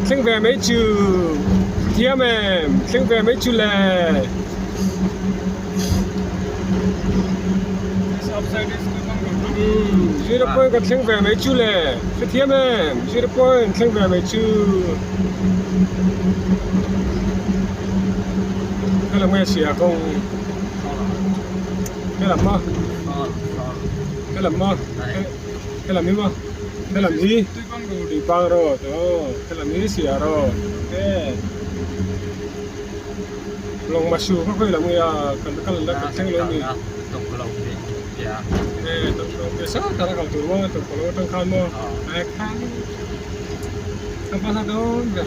Thleng ve mai chu thiam em thleng ve mai chu le. Zero point kan thleng ve mai chu le hrethiam em zero point thleng ve mai chu helam nge sia kawng helam maw helam maw helam hi maw helam hi tuipang road aw helam hi sia road ok. Lawng masu kha khawi lam nge a kan kal la kan thleng lo a ni. E tawklo piah sa tak a kal tur maw tawklo atang khan maw e khan ka va hla dawn ve.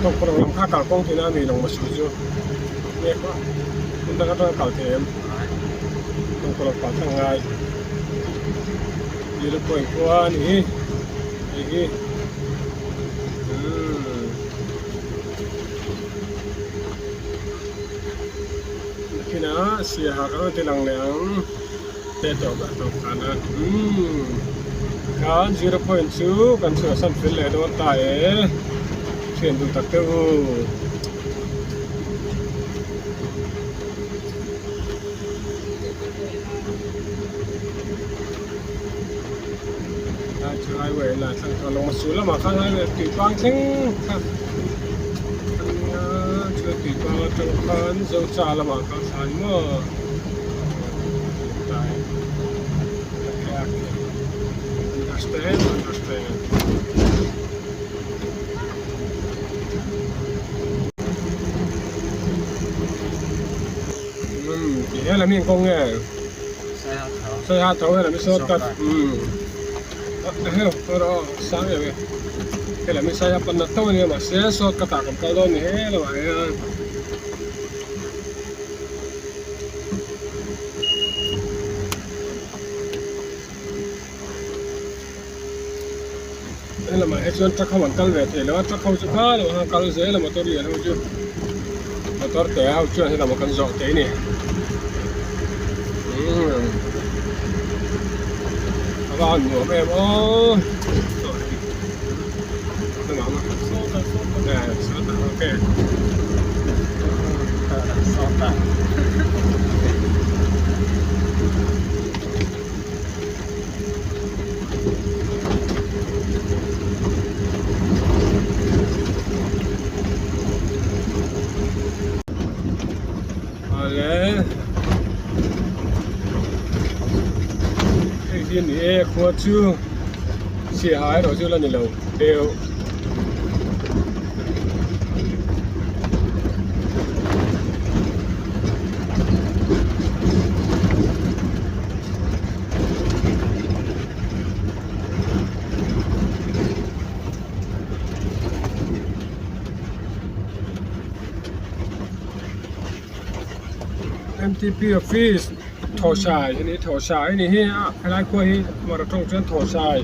Tawklo lam kha kal kawng tina a ni lawng masu chu nge khaw hmun dang atanga kal thei em tawklo kal tlang ngai. Zero point khua a ni hei hi umm nakinah siaha kan rawn ti lang leh ang te tawp a tawp khan a umm khan zero point chu kan chhuahsan fel leh dawn ta e thian duh tak te u. Lai chu highway a thlang tawh lo masu lamah khan highway tui pang thleng kha a nia chuan tui pang atang khan zocha lamah kha thlan maw tlai understand understand. Umm ti he lam hi engkawng nge Saiha tho he lam hi shortcut umm heu erawh aw sang em e he lam hi Saiha panna tho ania mahse shortcut ah kan kal dawn ni he lamah hian. He lamah hi chuan truck ho an kal ve thei lo a truck ho chu kha lo han kal zel a motor lian ho chu motor te ho chuan he lamah kan zawh thei a ni umm a va han nuam em aw okay. Ale hei hi a ni e khua chu siaha erawh chu la ni lo deuh. Mtp office Thawhsai a ni Thawhsai a ni hi a helai khua hi mara tawng chuan Thawhsai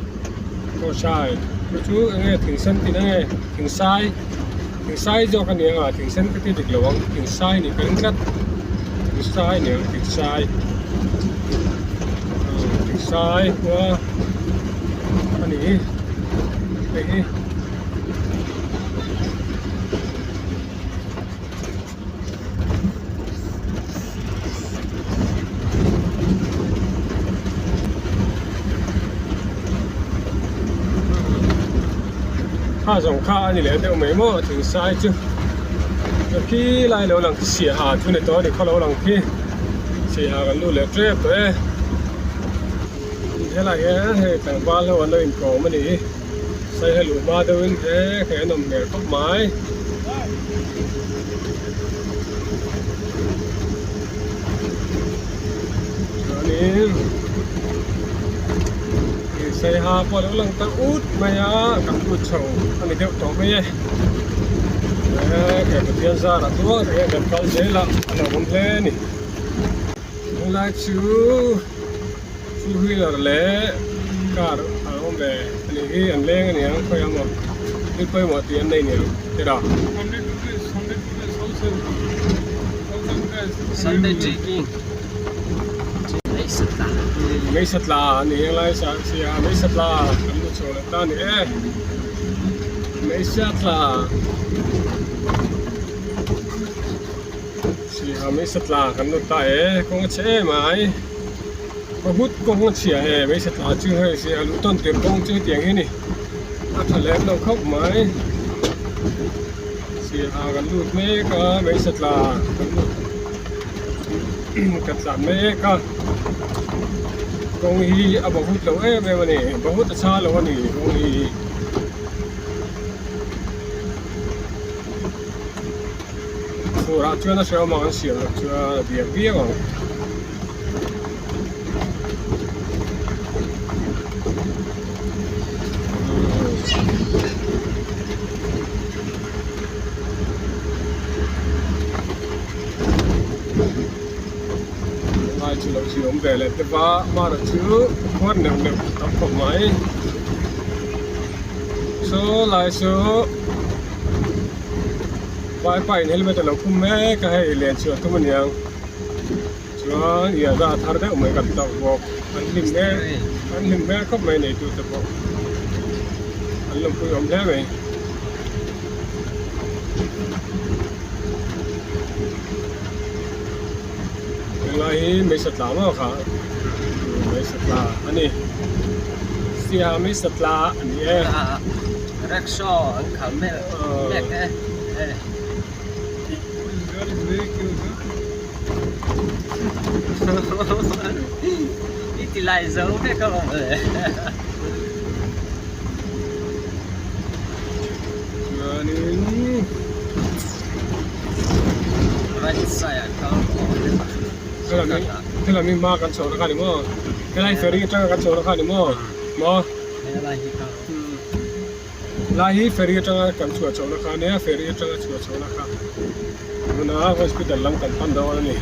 Thawhsai chu chu eng nge thingsen tih na nge thingsai thingsai zawk a ni ang a thingsen ka ti dik lo ang thingsai nih ka ring tlat thingsai a ni ang thingsai. Sai khua a ni hei hi kha zawng kha a ni leh deuh mai maw thing sai chu khi lai lo lang khi siaha thu ni tawh a ni khaw lo lang khi. Siaha kan lut leh tep tawh e helai hian hei tlangval ho an lo inkawm a ni hi saiha luh hma deuhin he hei an awm hmel khawp mai. Chuanin hei saiha pawh a lo lang ta ut mai a kan lut chho a ni deuh tawh mai e he Pathian zarah chuan hei kan kal zel a a lo awm hle a ni. Helai chu two wheeler leh car a awm ve a nih hi an leng a niang khawi ang maw thil pawimawh tih an nei niang tira. Sunday trekking. Meisa tla a ni helai sia meisa tla kan hmu chho leh ta a ni e meisa tla sia meisa tla kan lut ta e kawng a chhe em ai bahut kawng a chhia e meisa tla chu hei sia luh tawn tir kawng chu hetiang hi a ni a tha lem lo khawp mai sia kan lut mek a meisa tla kan lut. Kan tlan mek a kawng hi a bahut lo em em a ni bahut a chha lo a ni kawng hi. Fur ah chuan a hrehawm ang an siam loh chuan a biak viau ang. Lai chu lo chi awm ve leh te va hmara chu khuar neuh neuh a tam khawp mai saw lai chu vaipa in helmet a lo khum mek a hei len chhuah tum aniang chuan iahna a thar deuh mai kan tawk bawk an hlim hmel an hlim hmel khawp mai neitu te pawh an lawmpui awm hle mai. Helai hi meisa tla maw kha meisa tla a ni sia meisa tla a ni e rickshaw an khal mek mek e i ti lai zo vek a awm le. Chuanin Right side ah kal rawh Helami hma kan chho na kha ni maw? Helai ferry atanga kan chho na kha ni maw? Maw? Helai hi kal Helai hi ferry atanga kan chhuah chho na kha nia ferry atanga chhuah chho na kha tuna hospital lam kan pan dawn a ni.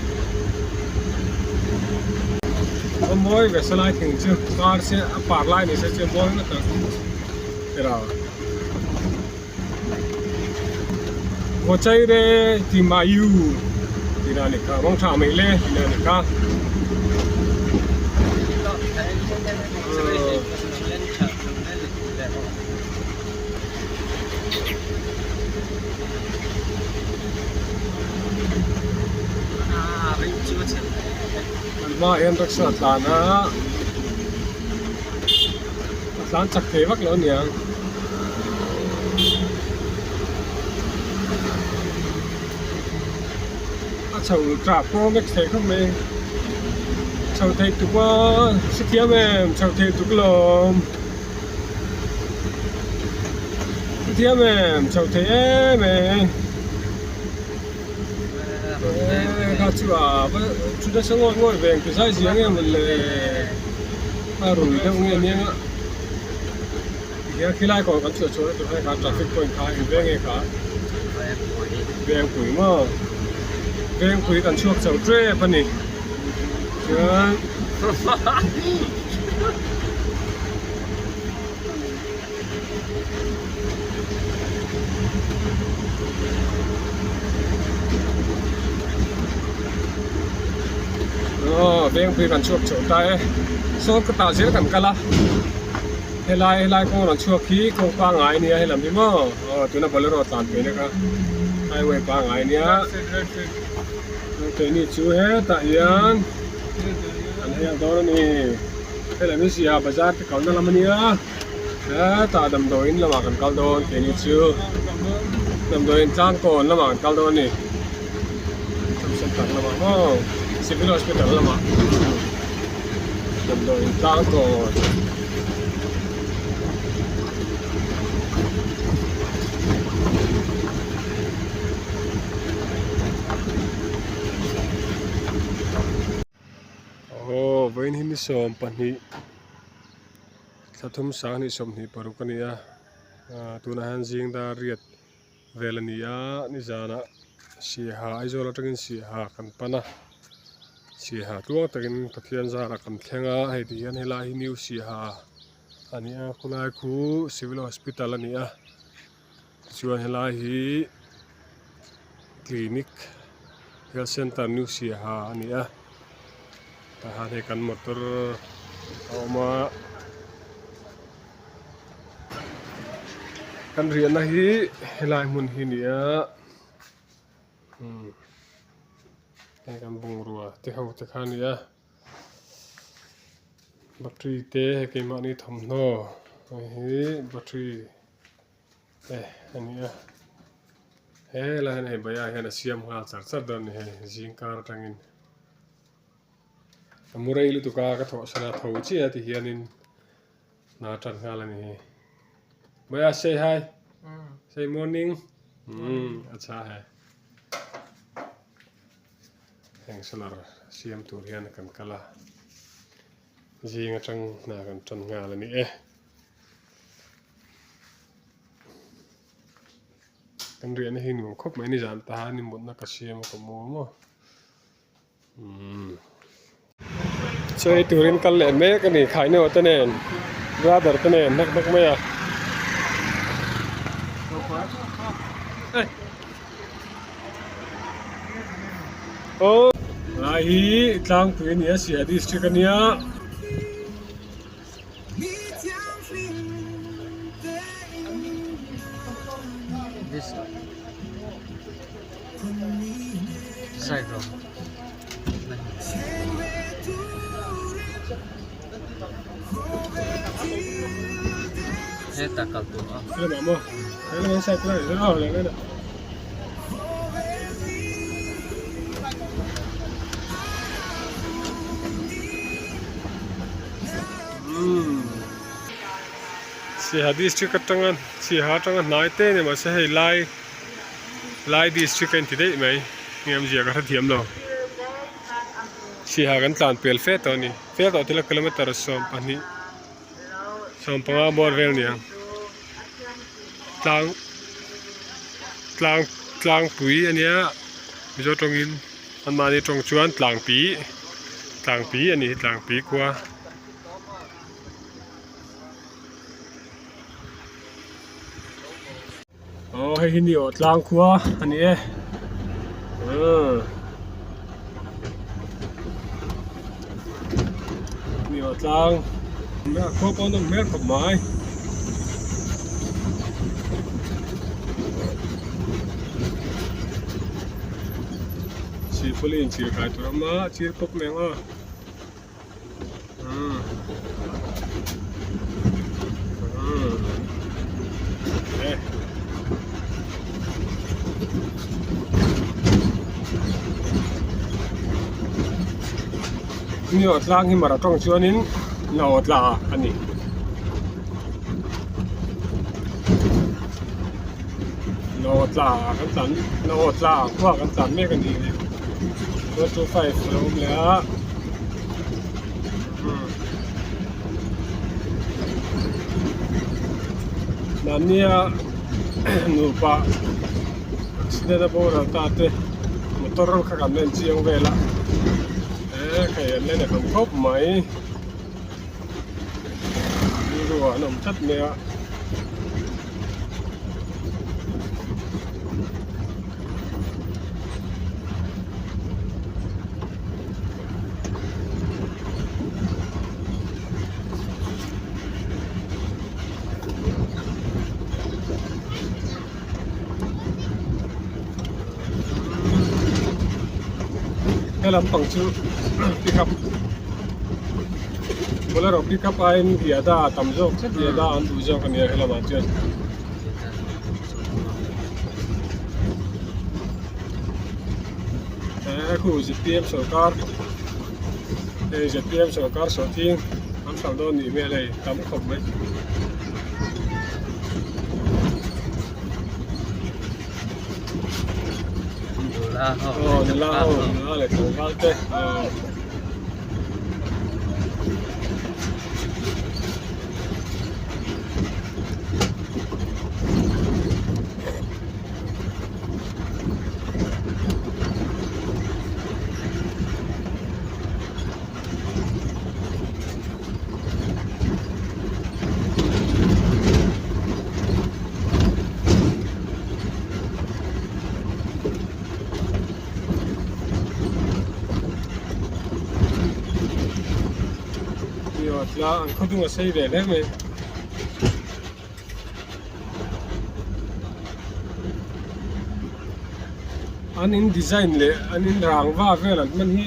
A mawi ve salai thing chu par se a par lai ni se chu a mawi ngawt ang tiraw. Vaw chai re ti mayu tih na ni kha rawng tha mai le tih na ni kha. An hmaah hian rickshaw a tlan a a tlan chak thei vak lo aniang. A chho tah pawh vek thei khawp mai chho thei tuk a hrethiam em chho thei tuk lawm hrethiam em chho thei em em kha chu a va thu nasa ngawih ngawih ve ang ti zai zia nge mawn le a rui deuh nge nia Tihian khilai kawn kan chhuah chhuah na tur khan kha traffic point kha eng veng nge kha Vengpui maw Vengpui kan chhuak chho tep a ni chuan Aw Vengpui kan chhuak chho ta e saw ka tah zel kan kal a. Helai helai kawng rawn chhuak hi kawng pangngai a nia helam hi maw aw tuna bolero tlan phei na kha highway pangngai a nia keini chu hetah hian an hei ang dawn a ni helam hi siaha bazar te kalna lam a nia hetah damdawiin lamah kan kal dawn keini chu damdawiin tlangkawn lamah kan kal dawn a ni center lamah maw civil hospital lamah. Damdawiin tlang kawn aw vawiin hi ni 12 thla thum 20 26 a ni a tunah hian zing dar riat vel a ni a nizanah Siaha Aizawl atangin Siaha kan pan a Siaha tluang takin Pathian zarah kan thleng a hei ti hian helai hi New Siaha a ni a khawlai khu Civil Hospital a ni a tichuan helai hi Clinic Health Center New Siaha a ni a tah hian hei kan motor. a awm a kan riahna hi helai hmun hi a ni a umm heng kan bungrua te ho te kha a ni a battery te hei keimahni thawmhnaw hei hi battery te a ni a helai hian hei baya hian a siam nghal char char dawn a ni hei zing kar atangin a mu rei lutuk a ka thawh san a tho chiah a ti hianin hna tan nghal a ni hi baya say hi say morning umm acha hai heng solar siam tur hian kan kal a zing atang hna kan tan nghal a ni e. Kan riahna hi nuam khawp mai nizan ta a ni mutna ka siam a ka mu a maw umm chaw ei turin kal leh mek a ni khainawh te nen brother te nen hnak hnak mai a. Aw lai hi tlangpui a ni a Siaha district a nia. Hetah kal tur a. Siaha district atanga Siaha atanga hnai te ni mahse hei lai lai district a inti daih mai nge awmzia ka hrethiam lo Siaha kan tlan pel fe tawh a ni fe tawh thil a kilometer 12 15 bawr vel ni ang tlang tlang tlangpui a nia Mizo tawngin anmahni tawng chuan tlangpi tlangpi a ni hi tlangpi khua. Aw hei hi ni aw tlang khua a ni e umm ni aw tlang a khua pawh a nawm hmel khawp mai. Sihpawlh in chir kai tur a awm a chir pawp mai ang aw. Ni aw tlang hi mara tawng chuanin na aw tla a ni. Na aw tla kan tlan na aw tla khua kan tlan mek a ni. 425 a lo awm leh a. Mahnia nupa accident a boral ta te motor kha kan en chiang vel a eh hei an la inawm khawp mai rilru ah an awm tlat mai a. He lampang chu pickup bolero pickup aiin riahda a tam zawk tlat riahda an duh zawk a nia he lamah chuan. He khu zpm sawrkar hei zpm sawrkar sawhthing an hralh dawn nih hmel hei tam khawp mai. Nula ho Aw nula ho nula leh tlangval te aw. Ni tlang an khaw dung a sei ve hle mai. An in design leh an in rangva vel an hman hi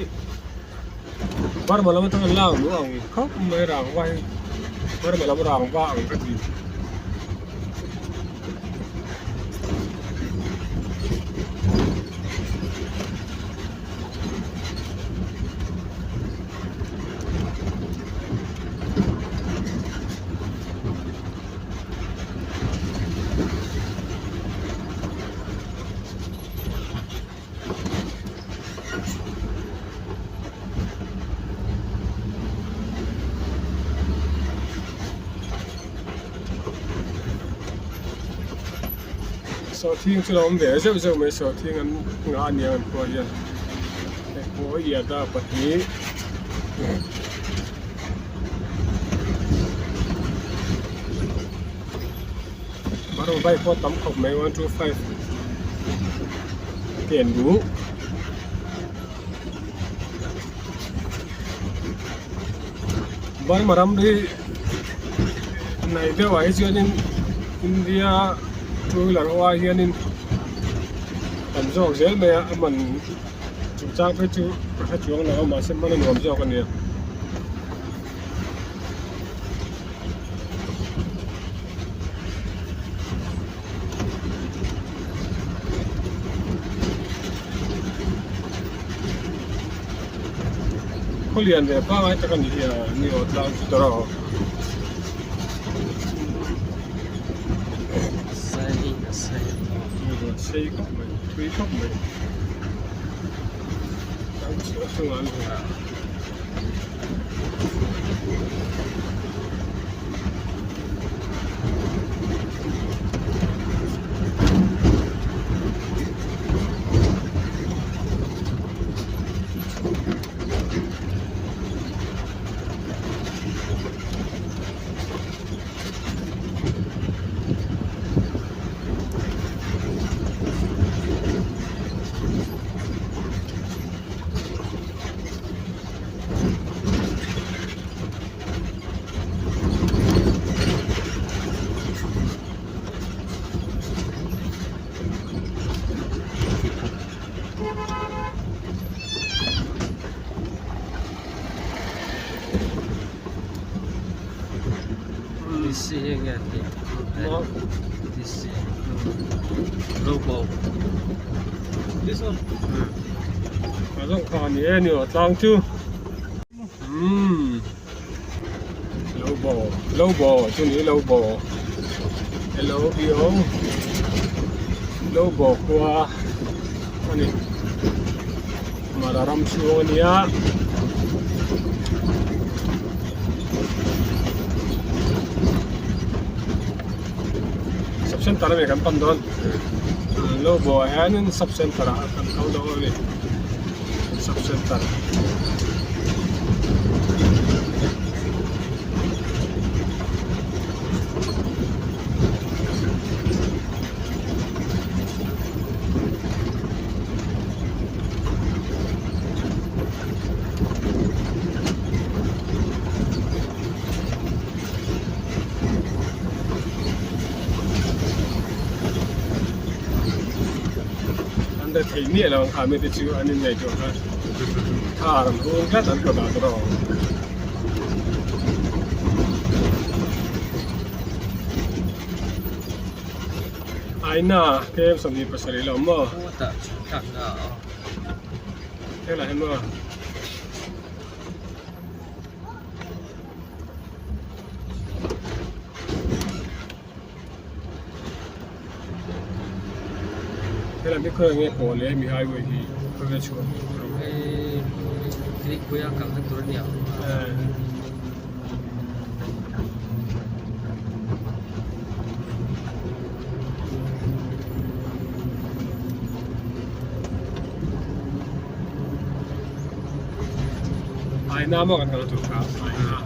Burma lam atanga lak luh ang khawp mai rangva hi Burma lam rangva ang ka ti. Sawhthing chu lo awm ve zeuh zeuh mai sawhthing an ngah a niang an khuaah hian hei pawh i ta pahnih. Baro bike pawh tam khawp mai 125 ken duh. Burma ram hi hnaih deuhah hi chuanin India two wheeler ho ai hianin tam zawk zel mai a a man chungchang phei chu ka hre chuang lo a mahse hman a nuam zawk a nia. Khawlian ve pangai tak a ni hi a ni aw tlang chu tawrh aw. Sei khawp mai thui khawp mai tlang chungah an hmu. DC nge tih DC logo This one. A zawng kha a ni e ni aw tlang chu. Umm lo bo lo bo chu ni lo bo L O B O lo bo khua a ni Mara ram chhung a nia. Sub center a ni kan pan dawn lo bo ah hianin sub center ah kan kal dawn a ni. Sub center. An reh thei miah lo ang kha mite chu an inngaihtuah kha thar an hung tlat an kawt ah te rawh. Aina kem 27 lo maw? Helai hi maw? Helai hi khawi nge pawh leh mi highway hi khawi nge chhuah Hei Tuipui a kalna tur a ni ang. Aina maw kan kalna tur kha aina.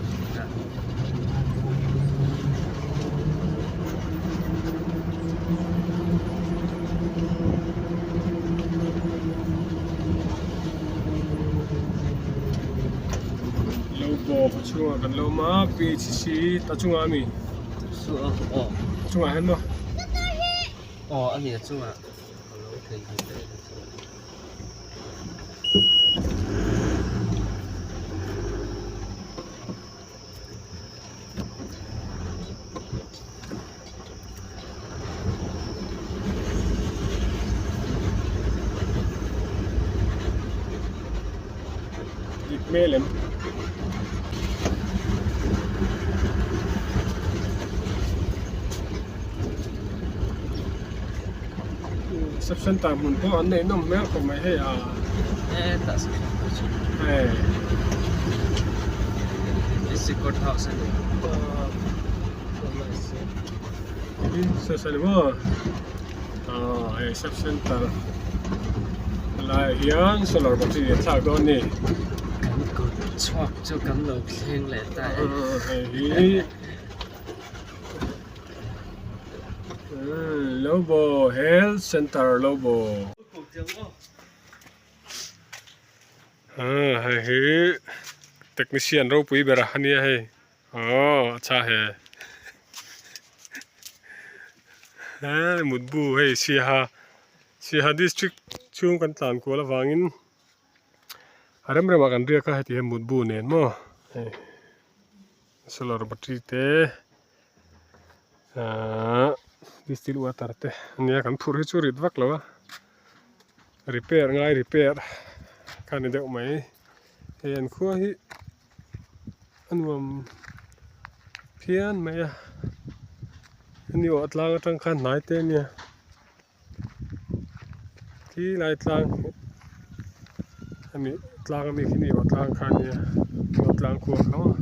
Lo bo. Lobo khaw chhungah kan lo awm a PHC ta chungah a mi a chungah hian maw aw a ni a chungah ka lo thei thei daih a chungah. Dik hmel em? Reception time hmun pawh an neih nawm hmel khawp mai hei a. Hei. Hei sub center helaiah hian solar battery an thlak dawn a ni. Kan kut chhuak chu kan lo thleng leh ta e. Hei hi Lobo Health Center Lobo. Hei hi technician ropui ber a nia hei. Aww a tha he he mutbu hei Siaha Siaha district chhung kan tlan kual avangin a rem remah kan riak a heti hian mutbu nen maw hei solar battery te ahh distilled water te ania kan phurh hi chu rit vak lo a repair ngai repair kha ni deuh mai hei an khua hi. A nuam phian mai a ani awh tlang atang khan hnai te ania khi lai tlang ami tlang ami khi ni awh tlang kha ania awh tlang khua kha maw.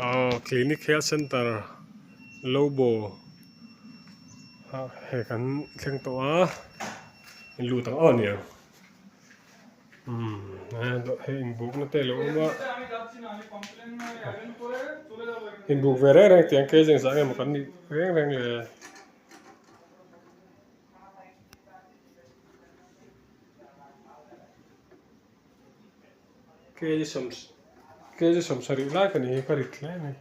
Aw clinic health center Lobo ah hei kan thleng tawh a in lut ang aw nia umm hei inbukna te a lo awm a inbuk ve reng reng tiang kei zeng zah nge maw kan nih reng reng le. Kg 70 lai ka ni hi ka rit hle mai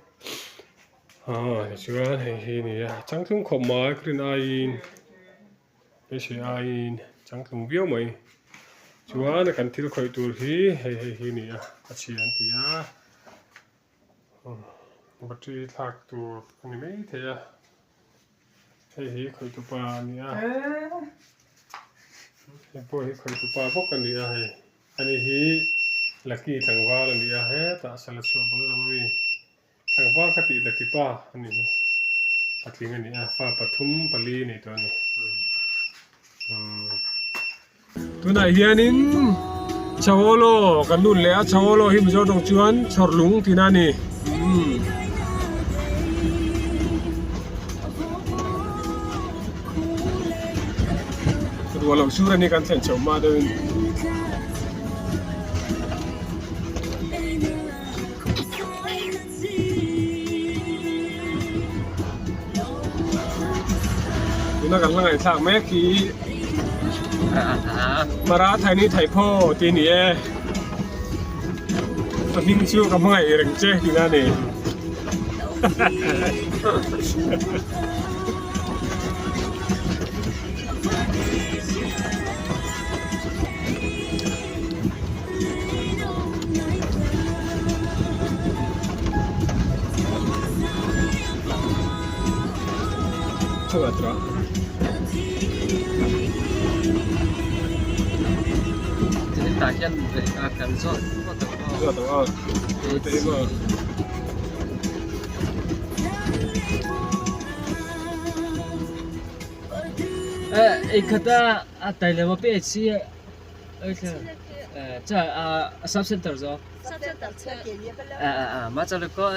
aaa tichuan hei hi a ni a changtlung khawp mai green aiin beisei aiin changtlung viau mai chuan kan thil khawih tur hi hei hei hi a ni a a chhia an ti a battery thlak tur a ni maithei a. Hei hi khawihtupa a ni a hei pawh hi khawihtupa bawk a ni a hei ani hi lucky tlangval a ni a hetah sala chhuah bul lam ami tlangval ka tih lucky pa a ni hi patling a ni a fa pathum pali nei tawh a ni umm. Tunah hianin Chawolo kan lut leh a, Chawolo hi Mizo tawng chuan chhawrlung tihna a ni. Ruah loh sur a ni kan thlen chhoh hma deuhin. Tuna kan hla ngaihthlak mek hi Mara Thaini Thaiphaw tih a ni e. A hming chu ka hmangaih reng che tihna a ni. Tah hian kan zawt phawt ang aw. Eikhata a tailema pe chi sub center zo ma chale ko e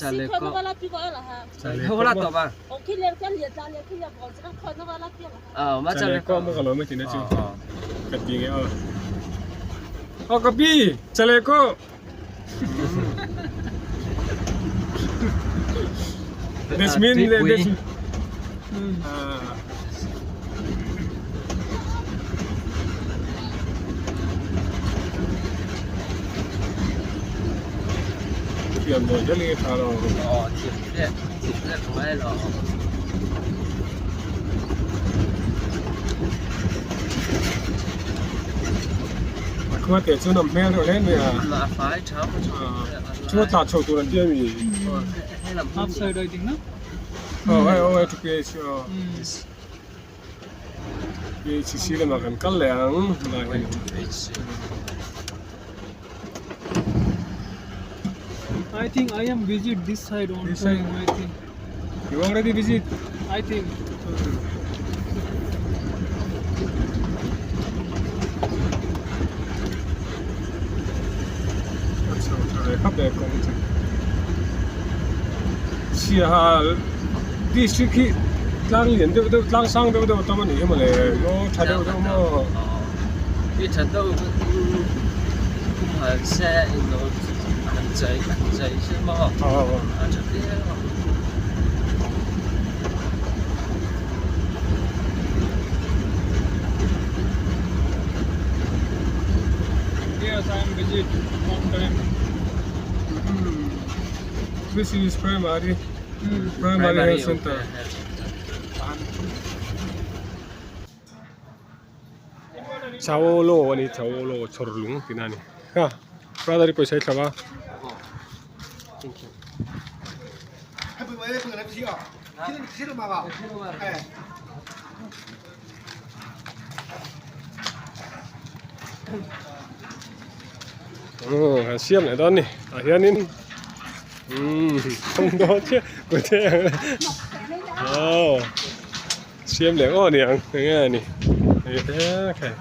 chale ko ba ma chale ko ma ka lo me tin na chu ka ti nge aw aw ka pi chale ko. Desmin leh Desmin. Thiam dawn hian i tha lo. Aw thiam hle thiam hle ka ngai lo. A khua te chu nawm hmel deuh hle mai a. A fai tha Chu a tla chho tur an ti a mi. Upside I think na. Aw hei aw hei PHC aw. PHC lamah kan kal leh ang helai hi. I think I am visit this side on This side? time I think. You already visit? I think. A chho tha ve khap e kawng chu. Siaha district hi tlang lian deuh deuh tlang sang deuh deuh tam a nih hi mawle maw tha deuh deuh maw. Hi tha deuh kumhal se in lo han chei han chei se maw a tha viau ang. Yes, I am visit one time. This is primary primary health center. Chawolo a ni chawolo chhawr lung tihna a ni ha brother i pawisa i thlauh a. Aw kan siam leh dawn a ni tah hianin umm thawm dawn chiah kute ang aw siam leh ngawt a ni ang eng nge a ni ehe.